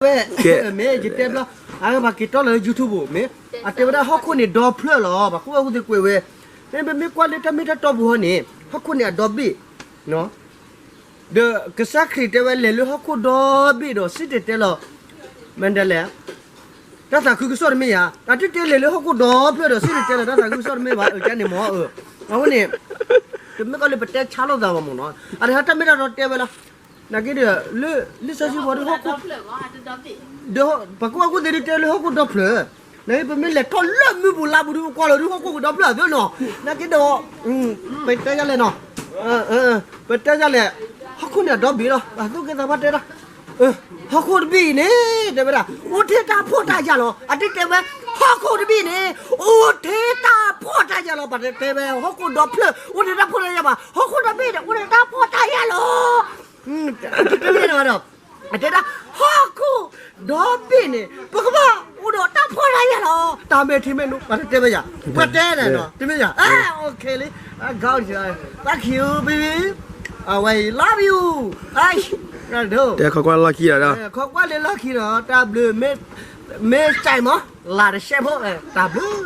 ဝဲ, မ့ၢ်ယတဲဘျီ, အပှၤက့ၤတီလီၤလၢ YouTube မ့ၢ်, အတဲဝဲဒၣ်ဟီၣ်ခိၣ်န့ၣ်ဒီဖျၢၣ်လီၤ, ပှၤကူၣ်ဘၣ်ကူၣ်သ့ကွဲးဝဲ, မ့မ့ၢ်ကွၢ်လၢတၢ်မ့ၢ်တၢ်တီပူၤဟီန့ၣ် ဟီၣ်ခိၣ်န့ၣ်အဒီဘ့ၣ်, ဒီးကစၢ်ခရံာ်တဲဝဲလဲၤလၢဟီၣ်ခိၣ်ဒီဘ့ၣ်ဒီးစံၣ်တဲၤတဲလီၤ, မ့ၢ်ဒ်လဲၣ်, တၢ်သးခုကစီၣ်တမ့ၢ်ဧါ, အတတဲလဲၤလၢဟီၣ်ခိၣ်ဒီဖျၢၣ်ဒီးစံၣ်တဲၤတဲလီၤတၢ်သးခုကစီၣ်တမ့ၢ်ဘၣ်, အကန့ၣ်မ့ၢ်, အဃိန့ၣ်, တမ့ၢ်ကီလၢပတဲဆါလိာ်သးဘၣ်မ့ၢ်နီၤ, အတဟဲတၢ်မ့ၢ်တၢ်တီတဲဝဲလီၤ, နာ်က့ဒီး, လၢ, လၢစီဆှံဖိဒီးဟီၣ်ခိၣ် ဒီးပှၤကူၣ်ဘၣ်ကူၣ်သ့ဒုးတဲလၢဟီၣ်ခိၣ်ဒီဖျၢၣ်, နပမ့ၢ်လဲၤထီၣ်လၢမုၢ်ပူၤလါပူၤဒုး ပကွၢ်လီၤဒုးဟီၣ်ခိၣ်ကဒီဖျၢၣ်သ့နီၤ, နာ်က့ဒီး, ပတဲယလဲၣ်နီၤ, ပတဲယလဲၣ်, ဟီၣ်ခိၣ်န့ၣ်အဒီဘ့ၣ်လီၤ, ပှၤသူၣ်က့သးပှၢ်တဲဒၣ်, ဟီၣ်ခိၣ်တဘ့ၣ်အံၤန့ၣ် တဲဝဲဒၣ်, အိၣ်ထဲတၢ်ဖှီၣ်တၢ်ယာ်လီၤ, အတတဲဝဲ, ဟီၣ်ခိၣ်တဘ့ၣ်န့ၣ်, အိၣ်ထဲတၢ်ဖှီၣ်တၢ်ယာ်လီၤ, ပှၤတဲဝဲဟီၣ်ခိၣ်ဒီဖျၢၣ် အိၣ်ထဲတၢ်ဖှီၣ်တၢ်ယာ်ဘၣ်, ဟီၣ်ခိၣ်တဘ့ၣ်န့ၣ် အိၣ်ထဲတၢ်ဖှီၣ်တၢ်ယာ်လီၤ တဲဝဲဒၣ်, အတဲဒၣ်, ဟီၣ်ခိၣ်ဒီဘ့ၣ်န့ၣ် ပကဘၣ်အိၣ်ဒီးတၢ်ဖှီၣ်တၢ်ယာ်လီၤ, တၢ်မဲာ်ထံမဲာ်နိ, ပှၤတဲဝဲယၤ, ပှၤတဲန့ၣ်နီၤ, တမ့ၢ်ယၤ, okay, thank you baby, အဝဲ love you, တဲခီကွၢ်လီၢ်ခံဒီး, ခီကွၢ်လၢလီၢ်ခံဒီး တၢ်ဘျုး, မ့ၢ်စဲးမး, လၢတရှဲဖိ, တၢ်ဘျုး